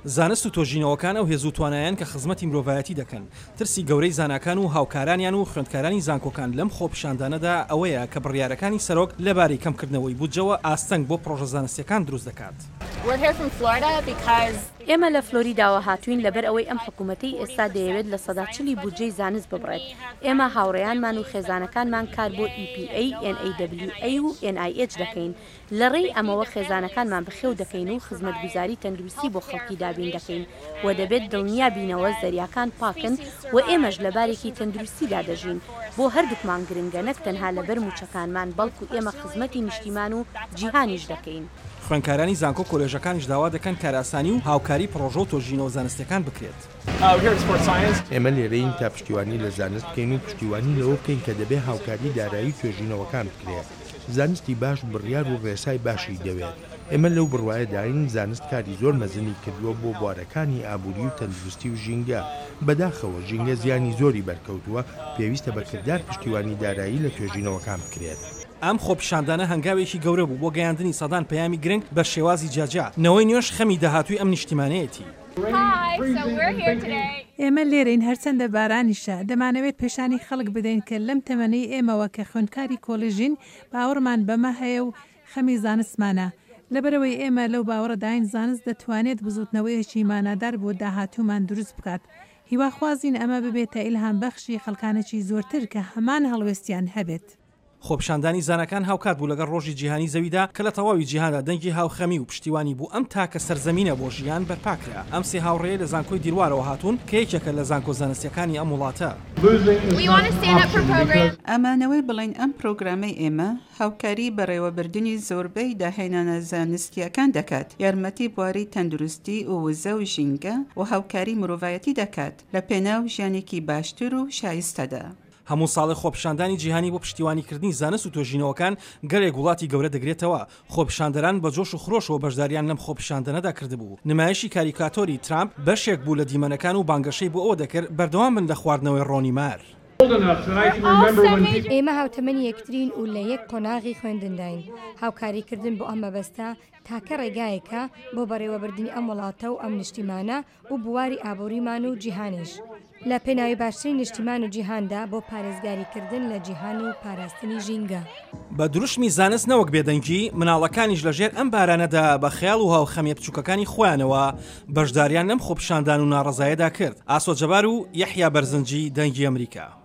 زانست و تۆژینەوەکان ئەو هێز و توانایەن کە خزمەتی مرۆڤایەتی دەکەن. ترسی گەورەی زاناکان و هاوکارانیان و خوێندکارانی زانکۆکان لەم خۆپیشاندانەدا ئەوەیە کە بڕیارەکانی سەرۆک لەبارەی کەمکردنەوەی بودجەوە ئاستەنگ بۆ پڕۆژە زانستییەکان دروست دەکات. ئێمە لە فلۆریداوە هاتووین لەبەر ئەوەی ئەم حکوومەتەی ئێستا دەیەوێت 40% ی بودجەی زانست ببڕێت. ئێمە، هاوڕێیانمان و خێزانەکانمان کار بۆ EPA، NAWA و NIH دەکەین. لە ڕێی ئەمەوە خێزانەکانمان بەخێو دەکەین و خزمەتگوزاری تەندروستی بۆ خەڵکی دابین دەکەین و دەبێت دڵنیا بینەوە زەریاکان پاکن و ئێمەش لە بارێکی تەندروستیدا دەژین. بۆ هەردووکمان گرنگە نەک تەنها لەبەر مووچەکانمان بەڵکو ئێمە خزمەتی نیشتیمان و جیهانیش دەکەین. خوێندکارانی زانکۆ کۆلێژەکانیش داوا دەکەن کارئاسانی و هاوکاری پڕۆژە و تۆژینەوە زانستیەکان بکرێت. ئێمە لێرەین تا پشتیوانی لە زانست بکەین و پشتیوانی لەوە بکەین کە دەبێ هاوکاری دارایی توێژینەوەکان بکرێ. زانستی باش بڕیار و ڕێسای باشی دەوێت. ئێمە لەو بڕوایەداین زانست کاری زۆر مەزنی کردووە بۆ بوارەکانی ئابووری و تەندروستی و ژینگە، بەداخەوە ژینگە زیانی زۆری بەرکەوتووە، پێویستە بە کردار پشتیوانی دارایی لە توێژینەوەکان بکرێت. ئەم خۆپیشاندانە هەنگاوێکی گەورە بوو بۆ گەیاندنی سەدان پەیامی گرنگ بە شێوازی جیاجیا، نەوەی نوێش خەمی داهاتووی ئەم نیشتیمانەیەتی. ئێمە لێرەین هەرچەندە بارانیشە، دەمانەوێت پێشانی خەڵک بدەین کە لەم تەمەنەی ئێمەوە کە خوێندکاری کۆلیژین باوەڕمان بەمە هەیە و خەمی زانستمانە. لەبەرئەوەی ئێمە لەو باوەڕەداین زانست دەتوانێت بزوتنەوەیەکی مانادار بۆ داهاتوومان دروست بکات. هیواخوازین ئەمە ببێتە ئیلهامبەخشی خەڵکانێکی زۆرتر کە هەمان هەڵوێستیان هەبێت. خۆپیشاندانی زاناکان هاوکات بوو لەگەڵ ڕۆژی جیهانی زەویدا کە لە تەواوی جیهاندا دەنگی هاوخەمی و پشتیوانی بۆ ئەم تاکە سەرزەمینە بۆ ژیان بەرپاکرا. ئەم سێ هاوڕێیە لە زانکۆی دیروارەوە هاتوون کە یەکێکە لە زانکۆ زانستییەکانی ئەم وڵاتە. ئەمانەوێ بڵێین ئەم پرۆگرامەی ئێمە هاوکاری بەڕێوەبردنی زۆربەی داهێنانە زانستییەکان دەکات، یارمەتی بواری تەندروستی و وزە و ژینگە و هاوکاری مرۆڤایەتی دەکات لە پێناو ژیانێکی باشتر و شایستەدا. هەموو ساڵێک خۆپیشاندانی جیهانی بۆ پشتیوانیکردنی زانست و توێژینەوەکان گەلێک وڵاتی گەورە دەگرێتەوە، خۆپیشاندەران بە جۆش و خرۆشەوە بەشداریان لەم خۆپیشاندەنەدا کردبوو، نمایشی کاریکاتۆری ترامپ بەشێک بوو لە دیمەنەکان و بانگەشەی بۆ ئەوە دەکرد بەردەوام بن لە خواردنەوەی ڕۆنی مار. ئێمە هاوتەمەنی یەکترین و لە یەک قۆناغی خوێندنداین، هاوکاریکردن بۆ ئەم مەبەستە تاکە ڕێگایەکە بۆ بەڕێوەبردنی ئەم وڵاتە و ئەم نیشتیمانە و بواری ئابووریمان و جیهانیش لە پێناوی باشترین نیشتیمان و جیهاندا بۆ پارێزگاریکردن لە جیهان و پاراستنی ژینگە. بە دروشمی زانست نەوەک بێدەنگی، مناڵەکانیش لە ژێر ئەم بارانەدا بە خەیاڵ و هاوخەمیە بچووکەکانی خۆیانەوە بەشداریان لەم خۆپیشاندان و ناڕەزایەدا کرد. ئاسۆ جەبار و یەحیا بەرزنجی، دەنگی ئەمریکا.